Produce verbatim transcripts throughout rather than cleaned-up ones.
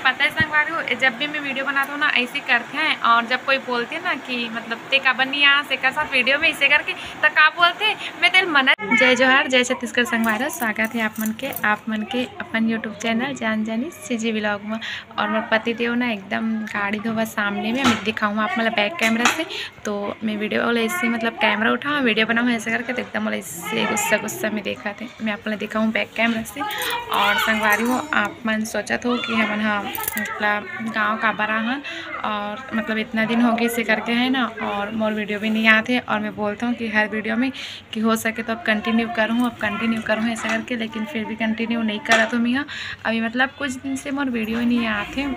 पता है संगवारी हो, जब भी मैं वीडियो बनाता हूँ ना, ऐसे करते हैं। और जब कोई बोलते हैं ना कि मतलब ते काबर नहीं आ से कर साथ वीडियो में, इसे करके, तो का बोलते हैं, मैं तेल मना। जय जोहार, जय छत्तीसगढ़ संगवारी हो, स्वागत है आप मन के, आप मन के अपन YouTube चैनल जान जानी सीजी व्लॉग में। और मोर पति देव ना एकदम गाड़ी धोवा सामने में, मैं दिखाऊँ आप मतलब बैक कैमरा से। तो मैं वीडियो वाला ऐसे मतलब कैमरा उठाऊँ, वीडियो बनाऊँ ऐसे करके, तो एकदम वाला ऐसे गुस्सा गुस्सा में देखा थे। मैं आप मन ला दिखाऊँ बैक कैमरा से। और संगवारी हो, आप मन सोचत हो कि हमन हा मतलब गाँव काबर आहन, और मतलब इतना दिन हो गए इसे करके, है ना, और मोर वीडियो भी नहीं आते। और मैं बोलता हूँ कि हर वीडियो में कि हो सके तो अब कंटिन्यू करूँ, अब कंटिन्यू करूँ ऐसा करके, लेकिन फिर भी कंटिन्यू नहीं करत हूँ मैं। अभी मतलब कुछ दिन से मोर वीडियो नहीं आते।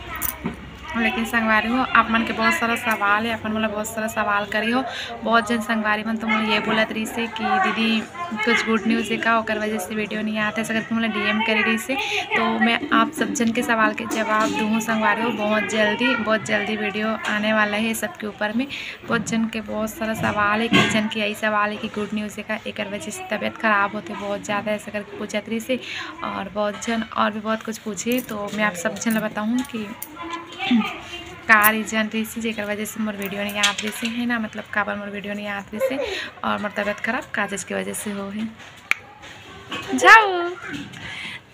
लेकिन संगवारी हो, आप मन के बहुत सारा सवाल है, आप मन मोला बहुत सारा सवाल करे हो। बहुत जन संगवारी मन तो मोला ये बोलत रहिस हे कि दीदी कुछ गुड न्यूज़ है का, ओकर वजह से वीडियो नहीं आते, ऐसा करके मोला डीएम करे रहिस हे। तो मैं आप सब जन के सवाल के जवाब दूँ संगवारी हो बहुत जल्दी, बहुत जल्दी वीडियो आने वाला है सबके ऊपर में। बहुत जन के बहुत सारा सवाल है, कई जन के यही सवाल है कि गुड न्यूज़ है का, एकर वजह से तबीयत खराब होते बहुत ज़्यादा, ऐसा करके पूछत रहिस हे। और बहुत जन और भी बहुत कुछ पूछे, तो मैं आप सब जन ला बताऊँ कि का रीजन रहिस हे जेकर वजह से मोर वीडियो नहीं आत रहिस हे, है ना, मतलब काबर मोर वीडियो नहीं आत रहिस हे और मोर तबीयत खराब का चीज के वजह से हो हे। जाओ।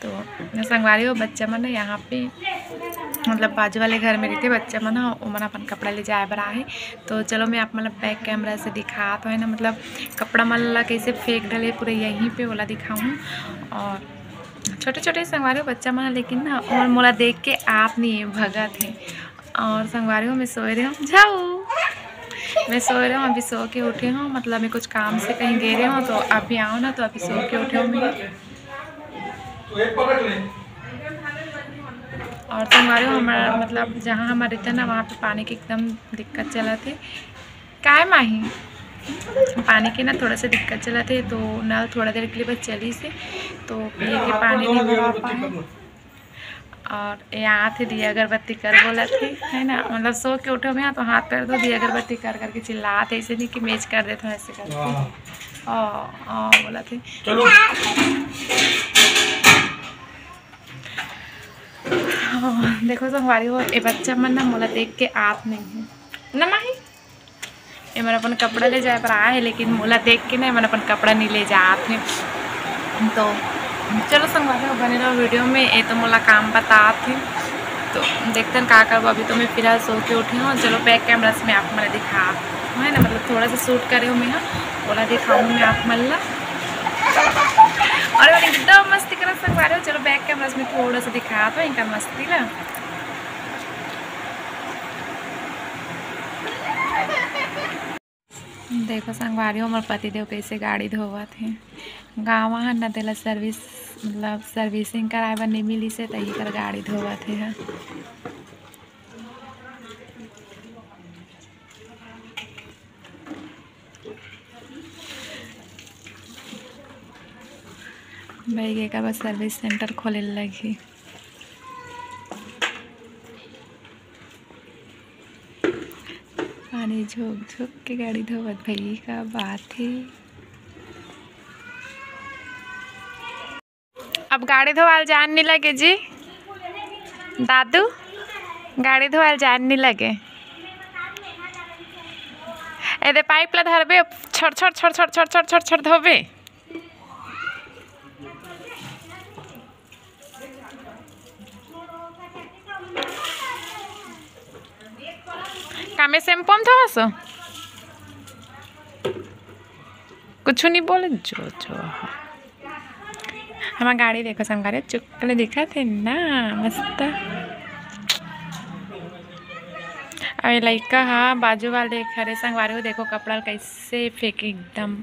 तो संगवारी हो, बच्चा मन यहाँ पे मतलब बाजू वाले घर में रहिथे बच्चा मन ह, ओमन अपन कपड़ा ले जाए बर आहे। तो चलो मैं आप मतलब बैक कैमरा से दिखात हूँ, है ना, मतलब कपड़ा मन ला कैसे फेंक डले पूरा यहीं पे, ओला दिखाऊँ। और छोटे छोटे संगवारी हो बच्चा मन ह, लेकिन ना और मोला देख के आप नहीं है, भगत है। और संगवारी हो, मैं सोए रहे हूँ, जाऊ, मैं सोए रहे हूँ, अभी सो के उठे हूँ, मतलब मैं कुछ काम से कहीं गए रहे हूँ, तो अभी आओ ना, तो अभी सो के उठे हूँ मैं। और संगवारी हो, हमारा मतलब जहाँ हमारे थे ना, वहाँ पे पानी की एकदम दिक्कत चला थे। काय माही, पानी के ना थोड़ा सा दिक्कत चला थे, तो नल थोड़ा देर के लिए बस चली से, तो पिए के पानी नहीं भरा पाए। और ये आत हे दिया अगरबत्ती कर बोलत हे, है ना, मतलब सो के उठे में तो हाथ पैर धो दिया अगरबत्ती कर करके चिल्लात हे, ऐसे नहीं कि मेज कर देते हैं ऐसे करके। हाँ। ओ, ओ, बोलत हे। चलो। ओ, देखो संगवारी हो, ये बच्चा मन ना मोला देख के आप नहीं है ना माही। एमन अपन कपड़ा ले जाए बर आए हे, लेकिन मोला देख के ना एमन अपन कपड़ा नहीं ले जात हे। तो चलो संगवारी हो, बने रहो वीडियो में। ये तो मोला काम बतात हे, तो देखते हैं का करबो। अभी तो मैं फिलहाल सो के उठी हूँ। चलो बैक कैमरा से मैं आप मन ला दिखा, है ना, मतलब थोड़ा सा शूट करे हूँ मैं, हाँ, थोड़ा दिखाऊँ मैं आप मन ला। और मैं एकदम मस्ती करत संगवारी हो। चलो बैक कैमरा से मैं थोड़ा सा दिखात हूँ इनका मस्ती ला। देखो संगवारी हो, मोर पतिदेव कैसे गाड़ी धोवत हे। गाँव ह न, तेला सर्विस, मतलब सर्विसिंग कराए बर नहीं मिलिस हे, त इही कर गाड़ी धोवत हे ह। भाई, एकर बर सर्विस सेंटर खोले ल लगही। पानी झोंक झोंक के गाड़ी धोवत भई, का बात हे। अब गाड़ी धोवाल जान नहीं लगे जी दादू, गाड़ी धोवाल जान नहीं लगे। एदे पाइप ला धरबे, छड़ छड़ छड़ छड़ धोबे। कामे शैम्पू में धोस? कुछ नहीं बोले, जो जो। हमार गाड़ी देखो संगवारी, चुकले दिखत हे ना, मस्त। अउ ये लइका हा बाजू वाले खड़े संगवारी हो, देखो कपड़ा कैसे फेंके एकदम।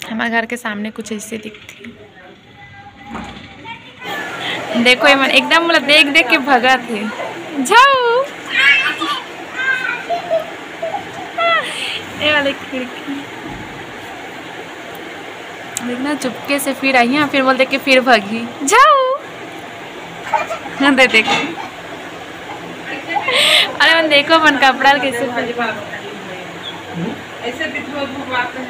हमारे घर के सामने कुछ ऐसे दिखते। देखो, ये मन एकदम मोला देख देख के भगत हे। जाओ। ये वाले खिड़की देखना, चुपके से फिर आई है, फिर बोलते कि फिर भगी। जाओ। दे देख। अरे मन देखो, अपन कपड़ा कैसे ऐसे भी धो धो बात है।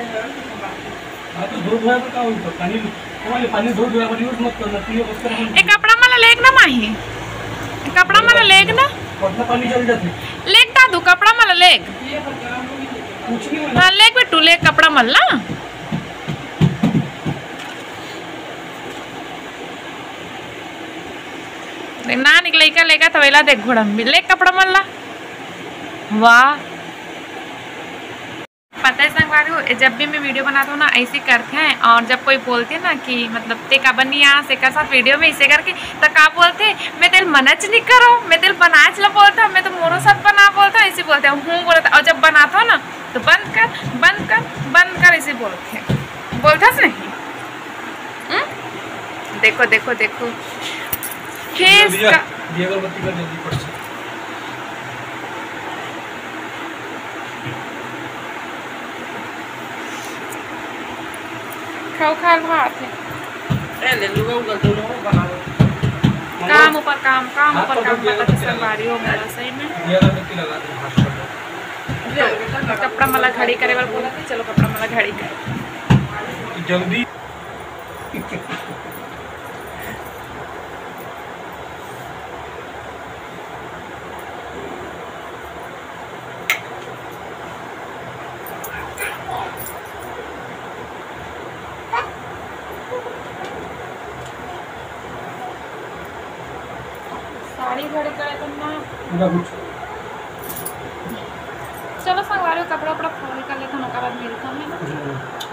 हाँ, तो धो धोया तो का होई, तो पानी, वो वाले पानी धो धोया, पानी यूज़ मत करना, पियो, बस कर। ए, कपड़ा मन लेके ना माही। पानी चल जाथे। लेग दादू, कपड़ा मन ला लेग। कुछ नहीं होना। हाँ, लेग बेटू, लेग कपड़ा मन ला। नान के लइका लेगत हवय, एला देख घोड़ा में, लेग कपड़ा मन ला। वाह। पता है संगवारी हो, जब भी मैं वीडियो बनाता हूँ ना, ऐसे करते हैं। और जब कोई बोलते हैं ना कि मतलब, "ते काबर नहीं आस एकर साथ वीडियो में?" ऐसे करके, तो का बोलते हैं, "मैं तेल मनाच नहीं करो, मैं तेल बनाच ला बोलता हूँ, मैं तो मोरो साथ बना बोलता हूँ", ऐसे बोलते हैं। हूँ बोलता, और जब बनाता हूँ ना, तो, "बंद कर, बंद कर, बंद कर", ऐसे बोलते हैं। बोलता से नहीं। हम्म? देखो, देखो, देखो। फेस दिया, का दिया अगरबत्ती कर जल्दी फट से। खाओ, खा लो, हाथ में। ए, ले लूंगा, वो गलत हो, बनाओ। काम ऊपर काम, काम ऊपर काम, पता तो संगवारी हो मोला सही में। दिया अगरबत्ती लगा दे, हाथ कर दो। कपड़ा मला घड़ी करे बर बोला था, चलो कपड़ा मला घड़ी करे। जल्दी। साड़ी घड़ी करे तो ना। पूरा कुछ। चलो संगवारी हो, कपड़ा उपड़ा फोल्ड कर लेथन, ओकर बाद मिलथन, है ना? हम्म।